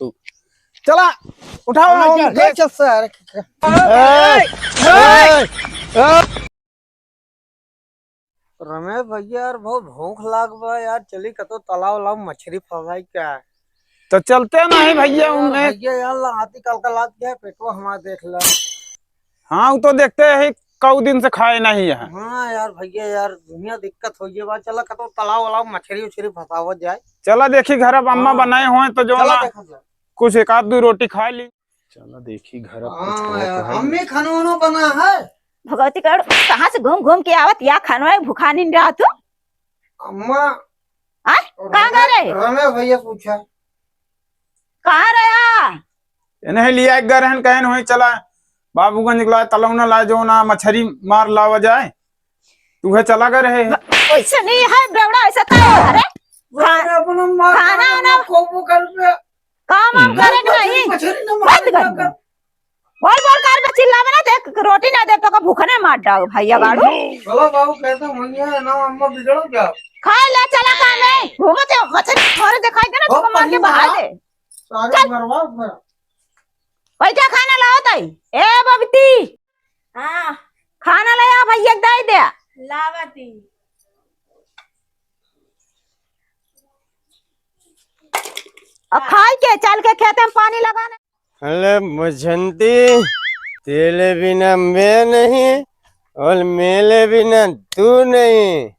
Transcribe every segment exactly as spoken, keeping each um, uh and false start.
तू। चला, उठाओ, चला, हम चल, देख- चल, सर। ए, ए, ए। रमेश भैया यार, बहुत भूख लाग बा यार, चली कतो तालाब वालाब मछरी फंसाई का। तो चलते नहीं भैया, यार, उन्हें भैया यार, लाती कल का लाग गया, पेटवा हमार देख ला। हाँ, वो तो देखते ही, कऊ दिन से खाए नहीं है। हाँ यार भैया यार, दुनिया दिक्कत हो गई बा, चला कतो तालाब वालाब मछरी उछरी फंसावत जाए। चला देखी, घर अब अम्मा हाँ। बनाए हुए तो जो चला ना, देखा जाए। कुछ एक आध दो रोटी खा ली। चला देखी घर अब कुछ हाँ होत यार, है। अम्मी खाना वाना बना है? भगवती कर कहाँ से घूम घूम के आवत या खाना है, भूखा नहीं रहा तू। अम्मा, आय? कहाँ गए रहे? रमेश भैया पूछा। कहाँ रहा? इन्हें लिया एक घर हन, कहन होई चला बाबूगंज के लाए तलौना लाए, जो ना मछरी मार लावा जाए, तू है चला गए रहे। वैसे नहीं है बेवड़ा, ऐसा का है? अरे, खा-, अरे, अपना मार खाना खाना वाना को वो कर पे। काम वाम करे के नहीं। मछली न बंद कर। बोल, बोल, कार पे चिल्लावे ना, देख, रोटी ना दे तो का भूखने मार डाओ, भैया गाड़ू। चलो बाबू, कहते मंगिया है ना, अम्मा बिगड़ो क्या? खाए ले, चला काम है। घूमते हो, मछली थोड़े दिखाई दे ना, ओ, तो मार के बहा दे। सारे चल। मरवा फिर। बैठा, खाना लाओ ताई। ए बबती। हाँ। खाना ले आ भैया, दे दे। लावती। अब खाई के चल के खेते में पानी लगाने। अरे बसंती, तेरे बिना मैं नहीं और मेरे बिना तू नहीं।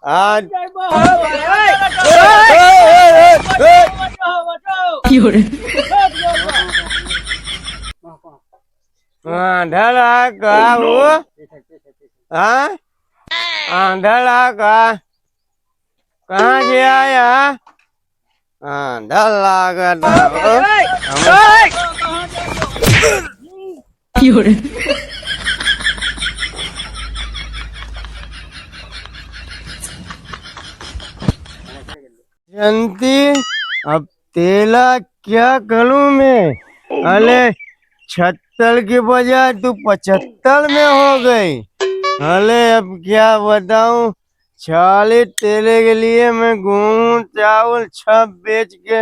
आज क्यों रे? आंधर आ का वो? हाँ? आंधर आ का? कहाँ गया या? आंधर लागत हो। क्यों रे? जयंती, अब तेला क्या करूं मैं? अले छत्तर के बजाय तू पचहत्तर में हो गई। अले अब क्या बताऊं, साले तेरे के लिए मैं गेहूं चावल सब बेच के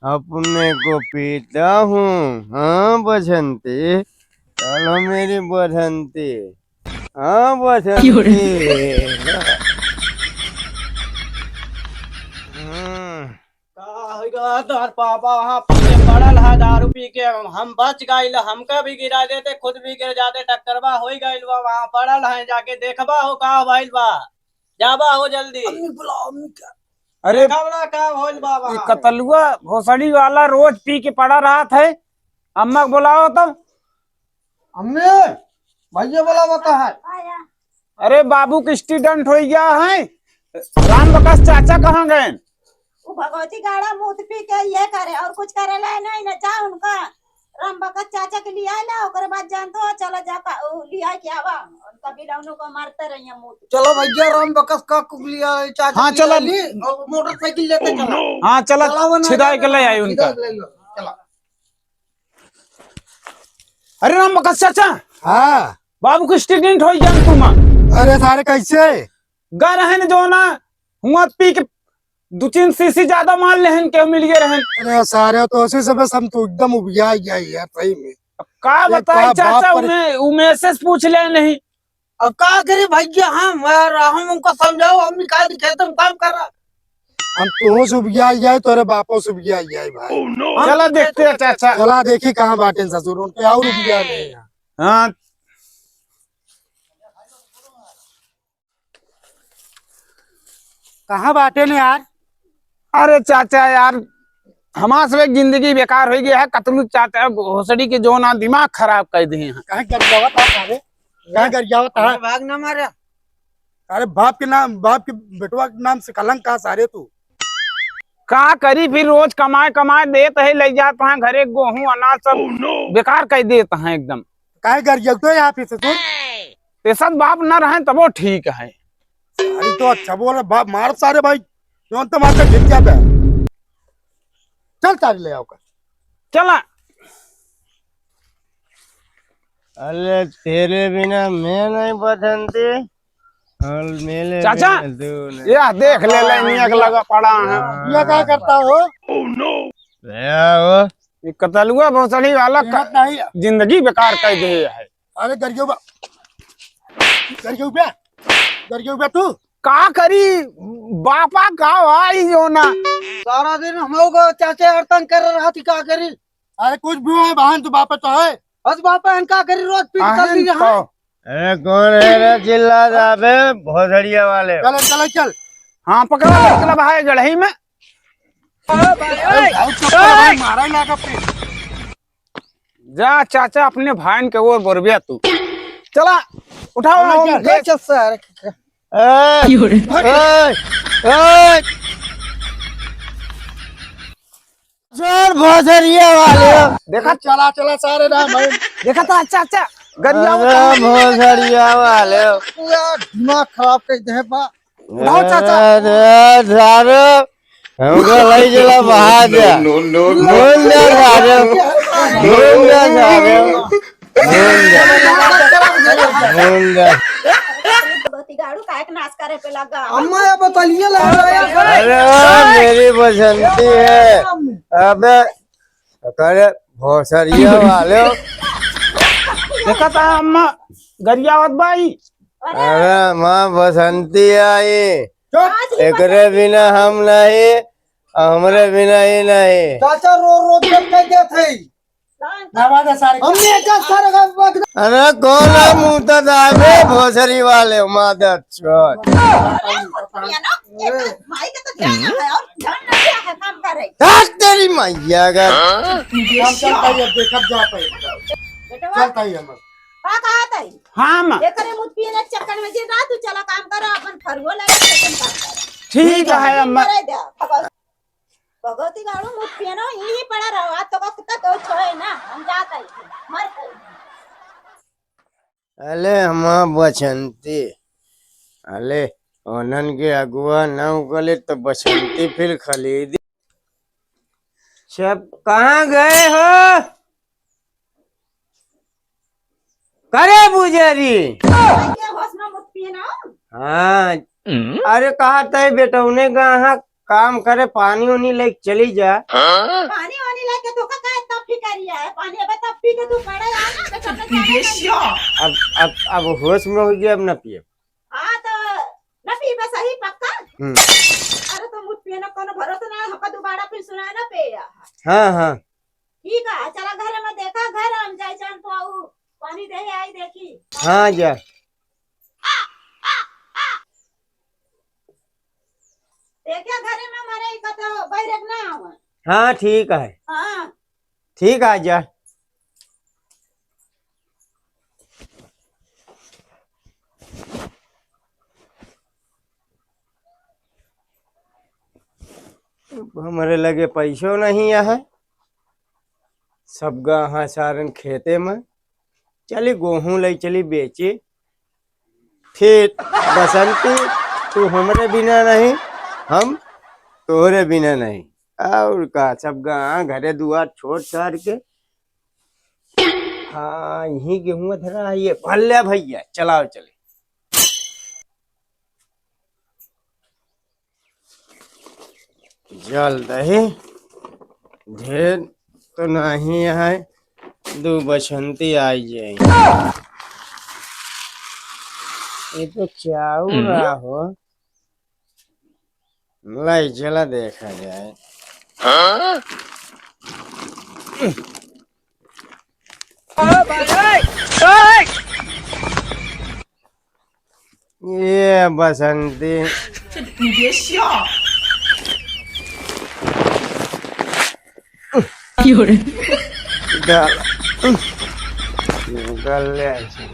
अपने को पीता हूँ। हाँ बसंती, चलो मेरी बसंती। हाँ बसंती। हम्म। का होइगा तोहर पापा वहाँ पी के पड़ल है, दारू पी के। हम बच गइल, हमका भी गिरा देते, खुद भी गिर जाते, टक्करवा होइ गइल बा, वहाँ पड़ल है, जाके देखबा हो का भइल बा, जाबा हो जल्दी। अम्मी बुलाओ, अम्मी का। अरे, देखबा का भइल बा ये वहाँ। कतलुआ भोसड़ी वाला रोज पी के पड़ा रहत है, अम्मा को बुलाओ तो। अम्मी, भैया बोला बता है। अरे बाबू के accident होइ गया है, राम बकस चाचा कहाँ गए? वो भगवती गाड़ा मूत पी के ये करे और कुछ करे ले नहीं ना, जा उनका राम बकस चाचा के लिया ले, ओकरे बाद जानतो हो, चला जा का, उ लिया के आवा, उनका बिलौनों को मारते रहिए मूत। चलो भैया, राम बकस का कुक लिया, चाचा हाँ, के चला। लिया ली, और मोटरसाइकिल लेते चला। हाँ, चला, चला वो ना, छिदाई के ले आई उनका। छिदाई के ले लो, चला। अरे राम बकस चाचा। हाँ। बाबू के accident होइ गया तुम। अरे सारे कैसे? गा रहे न जो ना, हुआ पी के दो तीन सीसी ज्यादा मार लेहन के मिल गए रहन। अरे सारे तो ऐसे सब हम तो एकदम उबिया गया यार सही में। अब का ये बताई का चाचा, बाप रे। उन्हें, उमेश से पूछ ले नहीं। अब का करी भैया, हम यार, हम उनको समझाओ, हम निकाल के खेत में काम कर रहा। हम तोहो से उबिया गया, तोरे बापो से उबिया गया भाई। चला देखते हैं चाचा। चला देखी कहाँ बाटे ससुर, उनके और उबिया नहीं है। हाँ। कहाँ बाटे ने यार? अरे चाचा यार, हमार सब एक जिंदगी बेकार होइ गया है। कतलू चाचा भोसड़ी के जो ना दिमाग खराब कर दिए हैं। काहे गरियावत है सारे? काहे गरियावत है? अरे भाग ना मारे। अरे बाप के नाम, बाप के बेटवा के नाम से कलंक का सारे तू। का करी फिर, रोज कमाए कमाए देत है, ले जात हैं घरे गेहूं अनाज सब बेकार कर देत हैं एकदम। काहे गरियावत है यहाँ पे से तू? ते सब बाप ना रहे तबो ठीक है। अरे तो अच्छा बोल, बाप मार सारे भाई, कौन तो मारता घिस जाता है। चल सारे ले आओ का। चला। अरे तेरे बिना मैं नहीं बसंती, और मेरे चाचा, बिना तू नहीं। यह देख ले, ले, नियक लगा पड़ा है। हाँ। ये क्या करता हो? ले आओ। ये कतलुआ भोसड़ी वाला कीमत नहीं है। जिंदगी बेकार कर दे है। अरे गरियो बा, गरियो बे, गरियो बे तू। का करी बापा का भाई जो ना। सारा दिन हम लोग चाचे हर तंग कर रहा थी, का करी? अरे कुछ भी हो बहन, तू बापा तो है। बस बापा इनका करी, रोज पीट कर ली यहाँ। अरे कौन है रे चिल्ला जाबे भोसड़िया वाले? चल, चल, चल। हाँ, पकड़ा, पकड़ा भाई गढ़ई में। अरे, भाई, चप्पल भाई, मारा ही लागा पे। जा चाचा, अपने भाईन के ओर बोरबिया तू। चला, उठाओ, चला, उनके चल। ए, क्यों रे? ए, ए। जोर भोसरिया वाले। देखा, चला, चला, सारे ना भाई। देखा था, अच्छा, अच्छा, गरिया अरे होता। भोसरिया वाले। पूरा दिमाग खराब कर दे बा। उठाओ, चाचा। अरे, सारे, हमको लई चला बाहर जा। No, no, no, no। बोल दे सारे, बोल दे सारे। बोल दे। बोल दे। गोती गाड़ू काहे के नाश करे पे लगा? अम्मा, ये बतलिए लगा यार। अरे, मेरी बसंती है। अबे, अरे, भोसरिया वाले। देखा था अम्मा, गरियावत बाई। अरे, माँ बसंती आई। चुप। एकरे बिना हम नहीं, हमरे बिना ही नहीं। चाचा रो रो के कह देत है। ना बात है सारे। हमने क्या सारे का बात। अरे कौन है मुंह तो दाबे भोसरी वाले मादर चोद। ये ना, ये तो माई के तो ध्यान है और ध्यान नहीं है काम करे। हट तेरी मैया का। हम चलता ही अब देखब जा पाए। बेटवा। चलता ही हम। का कहा तई? हाँ, अम्मा। एकरे मुत पियने के चक्कर में दिन रात तू चला काम करो, अपन फरुओ लगा, अपन काम करो। ठीक है, अम्मा। करे दे, भगवती, भगवती गाड़ू मुत पियनो, यहीं पड़ा रहो, आज तो वक्त तो छोए ना, हम जात है, मर गए। अले हमा बसंती, अले ओनन के अगुआ न उगले तो बसंती फिर खलीदी। सब कहाँ गए हो? करे बुझेरी। के होश में मत पिए ना। हाँ। अरे कहा तय बेटा, उन्हें कहा काम करे, पानी उनी लेके चली जा। पानी वानी लेके तो का इतना फिकरिया है? पानी अब तब पी के तू पड़े आ ना, तो चल के अब, अब, अब होश में हो गया, अब ना पिए। हाँ, तो ना पीबे सही पक्का। हम्म। अरे तो मुत पिए ना, कोनो भरोसा ना, हमका दोबारा फिर सुना ना पे। हाँ, हाँ। ठीक है, चला घर में देखा, घर हम जाए जान तो आऊ, पानी दे आई देखी। हाँ, जा। देखा घरे में मरे का तो बैरक ना आवा। हाँ, ठीक है। हाँ। ठीक है, जा। अब हमरे लगे पैसो नहीं है, सब गा हाँ सारन खेते में। चली गोहूँ लई चली बेची। फिर बसंती, तू हमरे बिना नहीं, हम तोहरे बिना नहीं। और का, सब गा हाँ घरे दुआर छोड़ छाड़ के। हाँ, यही गेहूँ धरा है ये। भले भैया, चलाओ चले। जल दही ढेर तो नहीं है, दो बसंती आई जाए। ये तो चाउर हम्म। रहा हो। लाई, चला देखा जाए। हाँ? ये बसंती। डाल। निकल ले ऐसे।